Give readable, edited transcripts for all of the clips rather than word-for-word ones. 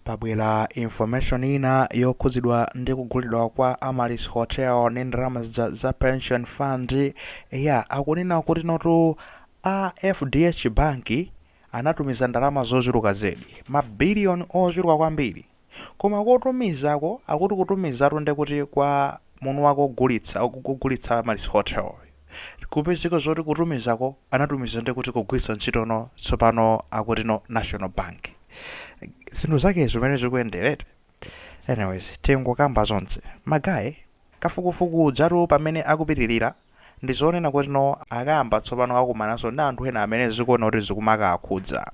Pabwera information ina yokhudzidwa ndi kugulidwa kwa Amaryllis Hotel ndi ndalama zija za pension fund. Eya, akunena kuti notu a FDH Bank anatumiza ndalama zochuluka zedi, mabiliyoni ochuluka kwambiri. Koma kotumizako, akuti kutumizatu ndekuti kwa munthu wake ogulitsa, ogulitsa Amaryllis Hotel. Kupezeka zoti kutumizako anatumiza ndekuti kugwiritsa ntchito no tsopano akuti no National Bank. Zinthu zake zimene zikuyenderete. Anyways, tingokamba zonse. Ma guys, kafukufuku ujatu pamene akupitirira, ndizonena kuti no akayamba tsopano akumananso ndi anthu ena amene zikuona kuti zikumakakhudza.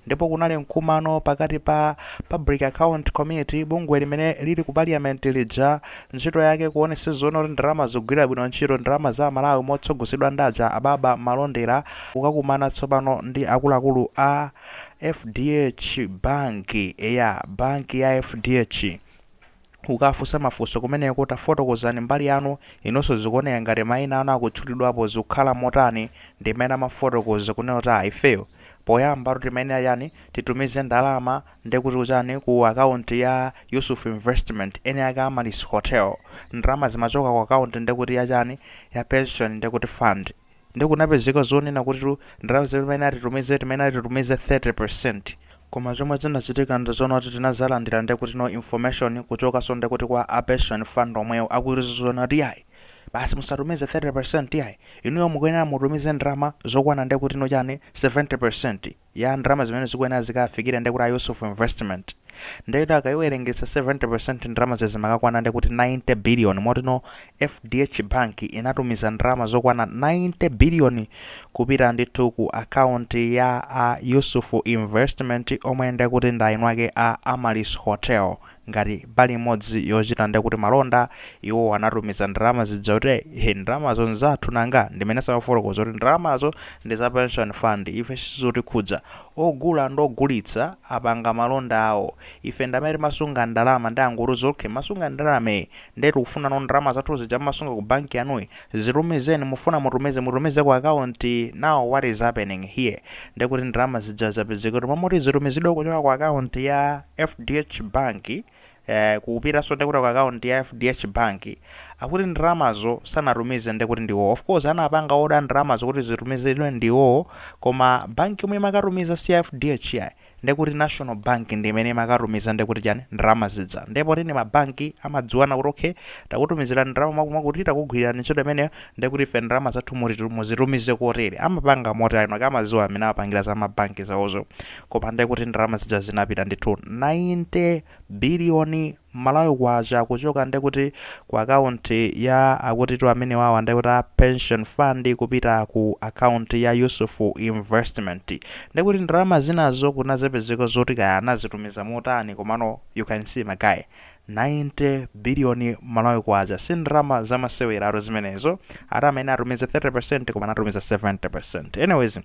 Ndipo kunali mkumano pakati pa Public Account Committee, bungwe limene lili ku parliament lija, ntchito yake kuonetsa zoona kuti ndalama zikugwira bwino ntchito, ndalama za Malawi, motsogozedwa ndi aja ababa Malondera, kukakumana tsopano ndi akuluakulu a FDH Bank, eya, banki ya FDH, kukafunsa mafunso kumeneko: tafotokozani mbali yanu, inonso zikuoneka ngati mayina anu akutchulidwapo, zikukhala motani? Ndimene amafotokoza kunena kuti ifeyo poyamba timene yani titumize ndalama ndekuti kuchani, ku akaunti ya Yusuf Investment, ene ake Amaryllis Hotel. Ndalama zimachoka ku akaunti ndekuti yachani, ya pension ndekuti fund. Ndikunapezeka zonena kuti ndalama zimene atitumize, timene atitumize 30%, koma chomwe chinachitika ndizona kuti tinazalandira ndekuti no information kuchokanso ndekuti kwa a pension fund omweyo, akuti zona kuti yayi, basi musatumize 30% yayi, inuyo mukuyenera mutumize ndalama zokwana ndekuti no chani, 70% ya ndalama zimene zikuyenera zikafikire ndekuti a Yusuf Investment. Ndekuti akayiwerengetsa 70%, ndalama zimakakwana ndekuti 90 billion. Motino FDH Bank inatumiza ndalama zokwana 90 billion kupita ndithu ku akaunti ya a Yusuf Investment, omwe ndekuti ndi eni ake a Amaryllis Hotel, ngati mbali imodzi yochita ndekuti malonda. Iwo anatumiza ndalama zija kuti he, ndalamazo nzathu. Nanga ndimene samafotokoza kuti ndalamazo ndi za pension fund, ife sizotikhudza, ogula ndi ogulitsa apanga malonda awo, ife ndamene timasunga ndalama. Ndi anguti okay, masunga ndalama, ndiye tikufuna no ndalama zathu zija masunga ku banki yanuyi, zitumizeni. Mufuna mutumize, mutumize ku akaunti. Now what is happening here, ndekuti ndalama zija zapezeka kuti mamoti zitumizidwe kuchoka ku akaunti ya FDH Bank kupitanso ndekuti ku akaunti ya FDH Bank, akuti ndalamazo sanatumize ndekuti ndiwo. Of course anapanga order ndalamazo kuti zitumizidwe ndiwo, koma banki yomwe imakatumiza si ya FDH yayi, ndekuti National Bank ndi imene imakatumiza ndekuti chani, ndalama zija. Ndipo tini mabanki amadziwana kuti okay, takutumizira ndalama mwakuti takugwirira ntchito imeneyo, ndekuti ife ndalama zathu muzitumize kotere. Amapanga motero akamadziwa amene amapangira za mabanki zawozo. Koma ndekuti ndalama zija zinapita ndithu 90 biliyoni Malawi kwacha kuchoka ndekuti ku akaunti ya akutitu amene wawa ndekuti a pension fund kupita ku akaunti ya Yusuf Investment. Ndekuti ndalama zinazo kunazapezeka zoti kaya anazitumiza motani, komano you can see, ma guys, 90 biliyoni Malawi kwacha si ndalama zamaseweraro zimenezo. Ati amene atumize 30%, koma anatumiza 70%. Anyways,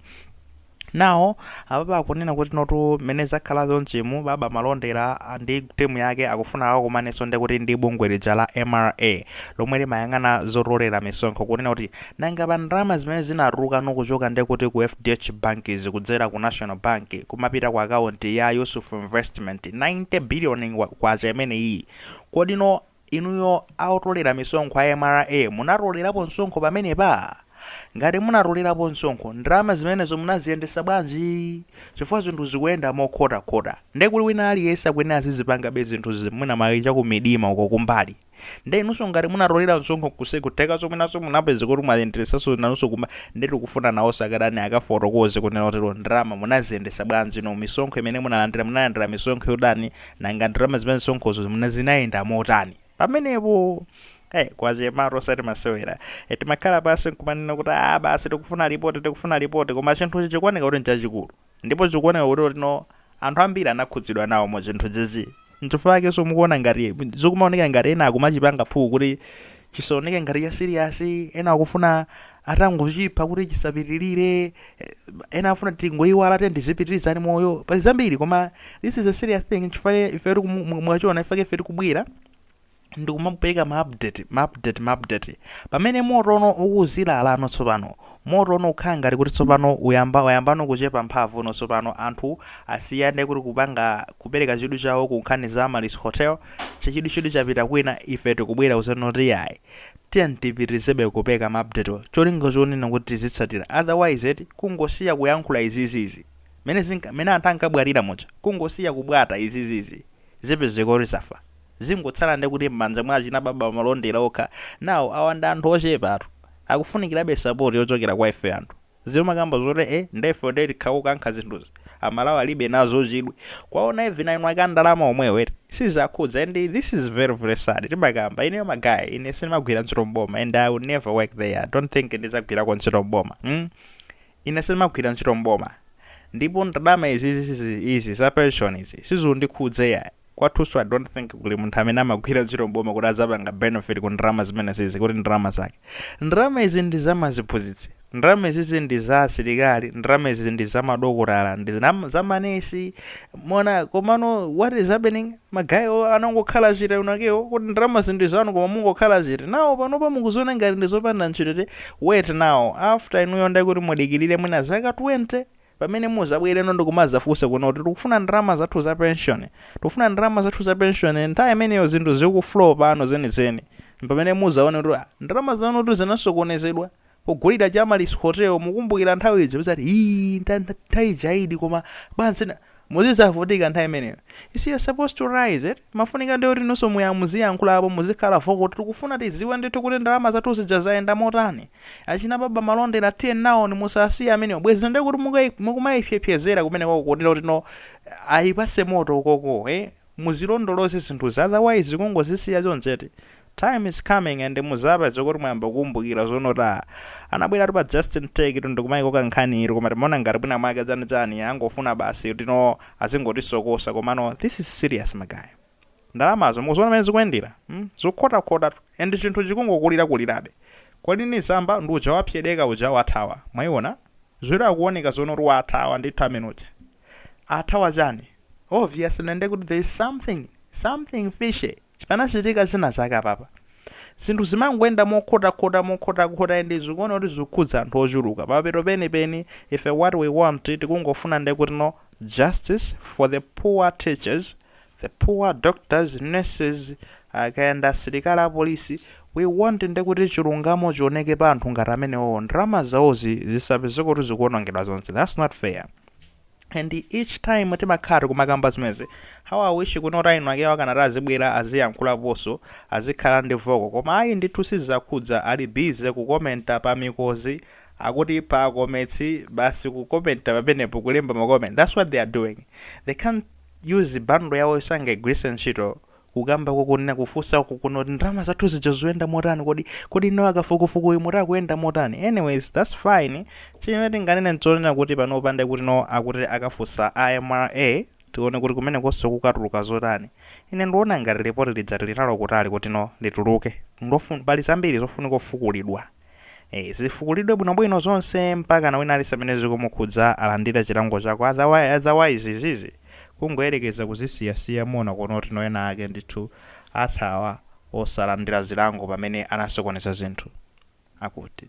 nawo apapa akunena kuti notu mmene zakhala zonchimu, baba Malondera ndi timu yake akufuna akakumanenso ndekuti ndi bungwe lija la MRA lomwe limayang'ana zotolera misonkho, kunena kuti nanga pa ndalama zimene zinatuluka kuchoka ndekuti ku FDH Bank zikudzera ku National Bank kumapita ku akaunti ya Yusuf Investment, 90 billion kwacha imene iyi, kodino inuyo autolera misonkho a MRA munatolerapo msonkho pamenepa? Ngati munatolerapo msonkho, ndalama zimenezo munaziyendesa bwanji? Chifukwa zinthu zikuyenda mokhotakhota, ndekuti wina aliyense akuyenera azizipangabe zinthu mwina mayicha kumidima uko kumbali. Nde inunso ngati munatolera msonkho kusekuthekaso mwinanso munapeza kuti mwayenderesanso nanunso kumba. Nde tikufuna nawo sakadani akafotokoze kunena kuti ndalama munaziyendesa bwanji, no misonkho imene munalandira, munalandira misonkho yotani? Nanga ndalama zimene misonkhozo zinayenda motani pamenepo? Kwachematu, osati masewera. Timakhala pasi nkumanena kuti ah, basi, tikufuna ripoti, tikufuna ripoti, koma chinthuchi chikuoneka kuti nchachikulu, ndipo chikuoneka kuti no anthu ambiri anakhudzidwa nawo mu chinthu chichi. Nchifukwa chake mukuona ngati zikumaoneka ngati ena akumachipanga phuku kuti chisaoneke ngati cha serious, ena akufuna atangochipha kuti chisapitirire, ena afuna tingoyiwala, te ndizipitirizani moyo pali zambiri. Koma this is a serious thing. Nchifukwa ife mukachiona ife ife tikubwera Ndikumapereka ma update, ma update, ma update pamene moto uno ukuzilala. Ano tsopano moto uno ukhala ngati kuti tsopano uyamba, wayambano kuchepa mphamvu uno. Tsopano anthu asiyane kuti kupanga kupereka chidwi chawo ku nkhani za Amaryllis Hotel, chidwi chidwi chapita kwina. Ife tikubwera kuzenoti yayi, tiye tipitirizebe kupereka ma update, cholinga chonena kuti tizitsatira. Otherwise eti kungosiya kuyankhula izizizi mene anthu ankabwalira muja, kungosiya kubwata izizizi, zipezeka kuti zafa, zingotsala ndi kuti m'manja mwa achina Baba Malondera okha. Nawo awa ndi anthu ochepatu, akufunikirabe support yochokera kwa ife anthu. Zimakamba zoti ndefe nde tikhakukankha zinthuzi, Amalawi alibe nazo chidwi kwaona, even inu akandalama omwewo eti sizakhudza. And this is very, very sad. Timakamba ineyo, ma guy, ine sindimagwira ntchito mboma and I will never work there. I don't think ndizagwirako ntchito mboma, Ine sindimagwira ntchito mboma, ndipo ndalama izizi izi za pension izi sizundikhudza yayi. Kwathunso I don't think kuli munthu amene amagwira ntchito mboma kuti azapanga benefit ku ndalama zimene zizi, kuti ndalama zake. Ndalama izi ndi za maziphunzitsi, ndalama izizi ndi za asilikali, ndalama izi ndi za madokotala, ndi za manesi mona. Komano what is happening? Ma guy anangokhala chete unakewo kuti ndalama zindi zanu, koma mungokhala chete nawo. Panopa mukuziona ngati ndi zopanda ntchito te. Wait now, after inuyo ndaye kuti mudikirire mwina zaka 20, pamene muzabwereno ndikumazafunsa kuno kuti tikufuna ndalama zathu za pension, tikufuna ndalama zathu za pension. Nthawi imeneyo zinthu zikuflow pano zenizeni, pamene muzaone kuti ndalama zanu kuti zinasokonezedwa pogulira cha Amaryllis Hotel. Mukumbukira nthawi ija, muzati ii, nthawi ija idi, koma bwanji muzizavutika nthawi imeneyo. You see, you're supposed to rise it. Mafunika ndi kuti nonso muya muziyankhulapo, muzikhala vocal. Tikufuna tiziwe ndithu kuti ndalama zathu zija zayenda motani. Achina Baba Malondera, tiye nawoni, musasiye amenewo. Bwezi ndi kuti mukumayipyepyezera kumene koko kuti no ayipase moto ukoko, muzilondoloze zinthuzi. Otherwise kungozisiya choncheti, time is coming and muzapeza kuti mwayamba kukumbukira zonota anabwera pa Justin Take ndikumayikoka nkhani iri, koma timaona ngati mwina mwake chani chani, angofuna basi tino azingotisokosa. Komano this is serious, ma guy. Ndalamazo mukuziona mene zikuyendera, Zikukhotakhota and chinthu chikungokulira kulirabe. Kodi ni zamba ndi uja wapyedeka uja wathawa? Mwayiona zoti akuoneka zonoti wathawa ndithu. Amene uja athawa chani? Obviously nde kuti there is something fishy, chipanachitika zina zake apapa. Zinthu zimangoyenda mokhotakhota, mokhotakhota, ndi zikuona kuti zikukhudza anthu ochuluka. Papeto penipeni ife what we want, tikungofuna nde kuti no justice for the poor teachers, the poor doctors, nurses, akayenda asilikali, apolisi. We want nde kuti chilungamo chioneke pa anthu ngati amenewo. Ndalama zawozi zisapezeke kuti zikuonongedwa zonse. That's not fair. And each time timakhala tikumakamba zimezi, how I wish kuno inu ake akanati azibwera, aziyankhulaponso, azikhala ndi vocal. Koma ayi ndithu, sizakhudza. Ali busy kukomenta pa mikozi, akuti pa comments basi, kukomenta pamenepo, kulemba ma comment. That's what they are doing. They can't use bundle yawo, sangayigwiritse ntchito kukamba kukunena, kufunsa kukuno kuti ndalama zathu zija zikuyenda motani? Kodi no akafukufuku imwe akuyenda motani? Anyways, that's fine. Chimene tinganene nchonena kuti panopa nde kuti no akuti akafunsa iMRA, tione kuti kumenekonso kukatuluka zotani. Ine ndiona ngati ripoti lija linalo kutali kuti no lituluke. Pali zambiri zofunika kufukulidwa, zifukulidwe bwinobwino zonse mpaka na wina aliyense amene zikumukhudza alandire chilango chako. Otherwise izizi kungoyerekeza kuzisiyasiya, muona kuno tino ena ake ndithu athawa osalandira zilango pamene anasokoneza zinthu akuti.